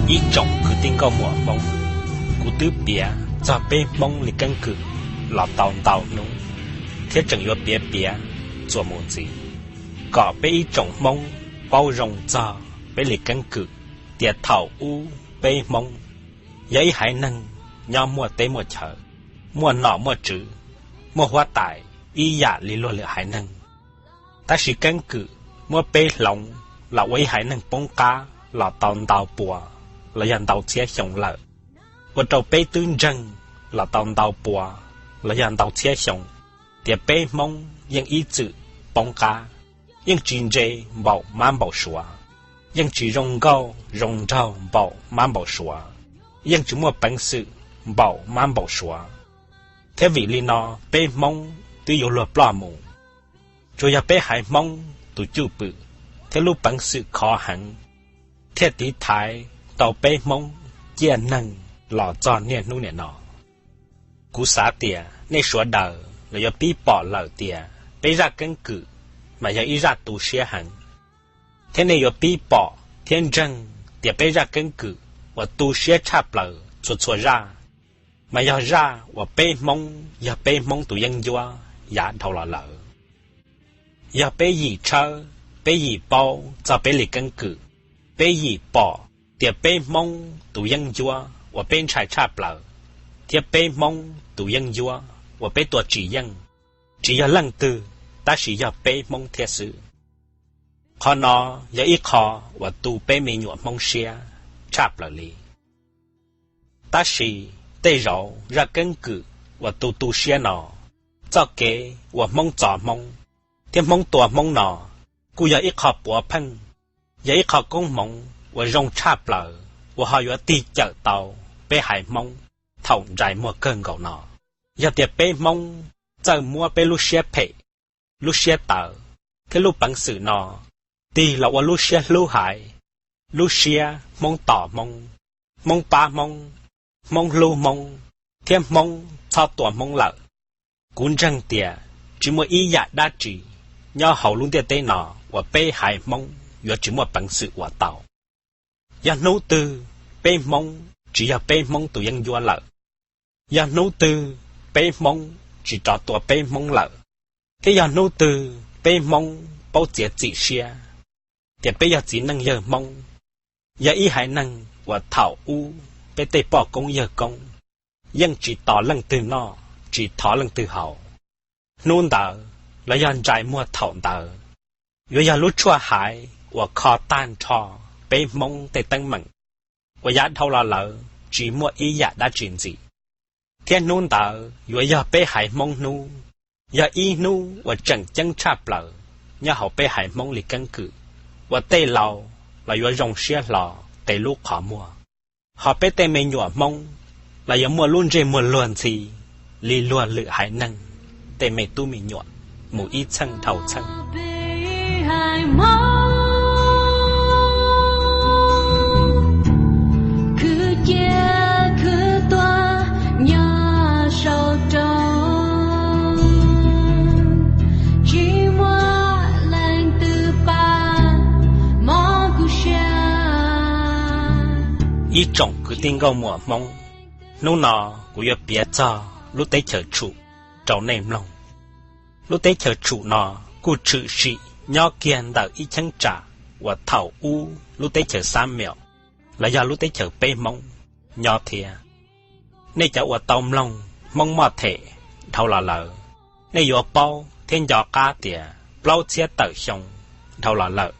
Ib tsoom kwv tij nkauj muam Hmoob, kuv twb piav txog peb Hmoob li keeb kwm los tau ntau hnub, thiab tseem yuav piav piav txuas mus ntxiv, kom peb ib tsoom Hmoob paub zoo txog peb li keeb kwm, tias thaum ub peb Hmoob yog ib haiv neeg nyob muaj teb muaj chaw, muaj nom muaj tswv, muaj huab tais ib yam li luag lwm haiv neeg. Tab sis keeb kwm muab peb hloov los ua ib haiv neeg poob qab los tau ntau puas los yog ntau txhiab xyoo lawm, ua rau peb twb ntseeg los tau ntau puas los yog ntau txhiab xyoo tias peb Hmoob yeej ib txwm poob qab, yeej tsis ntse npaum mab npaum suav, yeej tsis zoo nkauj zoo nraug npaum mab npaum suav, yeej tsis muaj peev xwm npaum mab npaum suav, thiab vim li no peb Hmoob twb yuav luag ploj mus. Tsuas yog peb haiv Hmoob tus cwj pwm thiab lub peev xwm khov heev thiaj tiv thaiv tau peb Hmoob ciaj neeg los txog niaj hnub niam no. Kuv xav tias nej sawv daws los yuav pib pom lawm tias peb zaj keeb kwm mas yog ib zaj tu siab heev, thiab nej yuav pib pom thiab ntseeg tias peb zaj keeb kwm uas tu siab tshaj plaws txhua txhua zaj mas yog zaj uas peb Hmoob yog peb Hmoob tus yeeb ncuab yav dhau los lawm. Yog peb yim tshawb, peb yim paub txog peb li keeb kwm, peb yim pom tias peb Hmoob tus yeeb ncuab uas peb ntshai tshaj plaws thiab peb Hmoob tus yeeb ncuab uas peb tua tsis yeej, tsis yog leej twg tab sis yog peb Hmoob thiab xwb. Qhov no yog ib qho uas tu peb me nyuam Hmoob siab tshaj plaws li. Tab sis tej zaum zaj keeb kwm uas tu tu siab no, txoj kev uas Hmoob txo Hmoob thiab Hmoob tua Hmoob no kuj yog ib qho puav pheej, yog ib qho koob hmoov uas zoo tshaj plaws uas ho yuav tig cawm tau peb haiv Hmoob thaum ntsais muag kawg nkaus no. Yog tias peb Hmoob txawj muab peb lub siab phem, lub siab tawv thiab lub peev xwm no tig los ua lub siab hlub haiv, lub siab Hmoob tos Hmoob, Hmoob pab Hmoob, Hmoob hlub Hmoob thiab Hmoob txhob tua Hmoob lawm, kuv ntseeg tias tsis muaj ib yam dab tsi nyob hauv lub ntiaj teb no uas peb haiv Hmoob yuav tsis muaj peev xwm ua tau. Yog hnub twg peb Hmoob tsis yog peb Hmoob tus yeeb ncuab lawm, yog hnub twg peb Hmoob tsis rov tua peb Hmoob lawm, thiab yog hnub twg peb Hmoob paub txiav txim siab tias peb yog txiv neej yawg Hmoob, yog ib haiv neeg uas thaum ub peb tej poj koob yawg koob yeej tsis tos leej twg noj tsis thov leej twg haus, hnub ntawd los yog ntsais muag thaum ntawd yuav yog lub tshuaj haiv uas kho tag nrho peb Hmoob tej teeb meem uas yav dhau los lawm tsis muaj ib yam dab tsi ntxim. Thiab hnub ntawd yuav yog peb haiv Hmoob hnub, yog ib hnub uas tseem ceeb tshaj plaws nyob hauv peb haiv Hmoob li keeb kwm, uas tej laus los yuav zoo siab hlo qe lub qhov muag, ho peb tej me nyuam Hmoob los yuav muaj lub ntsej muag luag ntxhi li luag lwm haiv neeg tej me tub me nyuam mus ib txheej dhau txheej. Khwv cia khwv tuag nyob saum roob, tsis muaj leej twg pab mob kuv siab. Ib tsoom kwv tij nkauj muam Hmoob, hnub no kuv yuav piav txog lub teb chaws Tshum rau nej mloog. Lub teb chaws Tshum no kuj tshwm sim nyob kiag ntawm ib cheeb tsam uas thaum ub lub teb chaws Xab Meem los yog lub teb chaws peb Hmoob nyob thiab. Nej cov uas tau mloog Hmoob Moj Them dhau los lawm, nej yuav paub thiab nco qab tias plaub txhiab tawm xyoo dhau los lawm,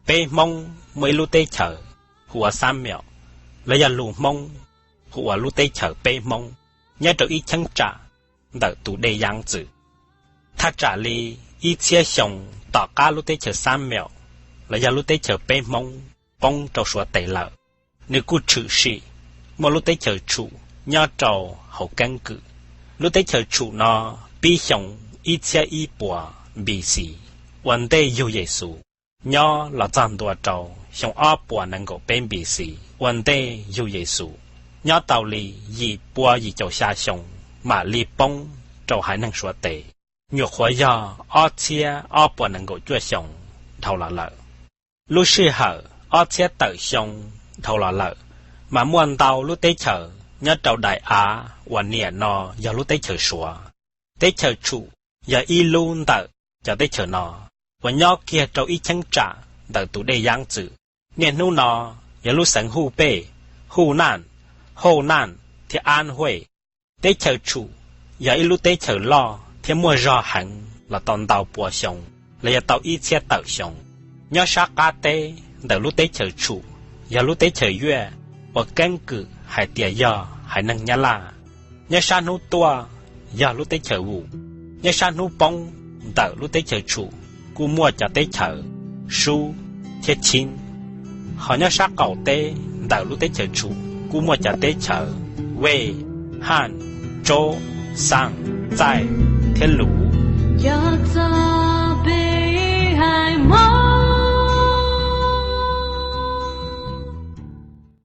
peb Hmoob muaj ib lub teb chaws hu ua Xab Meem, los yog lus Hmoob hu ua lub teb chaws peb Hmoob, nyob rau ib cheeb tsam ntawm tus dej Yaav Txwm. Thaj tsam li ib txhiab xyoo tom qab lub teb chaws Xab Meem los yog lub teb chaws peb Hmoob poob rau Suav tes lawm, nws kuj tshwm sim muaj lub teb chaws Tshum nyob rau hauv keeb kwm. Lub teb chaws Tshum no pib xyoo ib txhiab ib puas B C, ua ntej yug Yes Xus, nyob los txog ntua rau xyoo ob puas nees nkaum peb B C, ua ntej yug Yes Xus, nyob tau li yim pua yim caum xya xyoo mam li poob rau haiv neeg Suav tes, nyuam qhuav yog ob txhiab ob puas nees nkaum cuaj xyoo dhau los lawm. Lub sij hawm ob txhiab tawm xyoo dhau los lawm, Mas muaj ntau lub teb chaws nyob rau daim av uas niam no yog lub teb chaws Suav. Teb chaws Tshum yog ib lub ntawm cov teb chaws no uas nyob kiag rau ib cheeb tsam ntawm tus dej Yab Txwm. Niaj hnub no yog lub xeev Huj Pej, Huj Naj, Hauj Naj thiab Ab Huej. Teb chaws Tshum yog ib lub teb chaws loj thiab muaj zog heev los tau ntau pua xyoo los yog tau ib txhiab tawm xyoo. Nyob sab qab teb ntawm lub teb chaws Tshum yog lub teb chaws Yuaj uas keeb kwm hais tias yog haiv neeg Nyab Laj. Nyob sab hnub tuaj yog lub teb chaws Vus. Nyob sab hnub poob ntawm lub teb chaws Tshum kuj muaj cov teb chaws Sub thiab Chib. Hos nyob sab qaum teb ntawm lub teb chaws Tshum kuj muaj cov teb chaws Vej, Haj, Tsob, Xaaj, Txaij thiab Luv. Cov txoj peb hais mo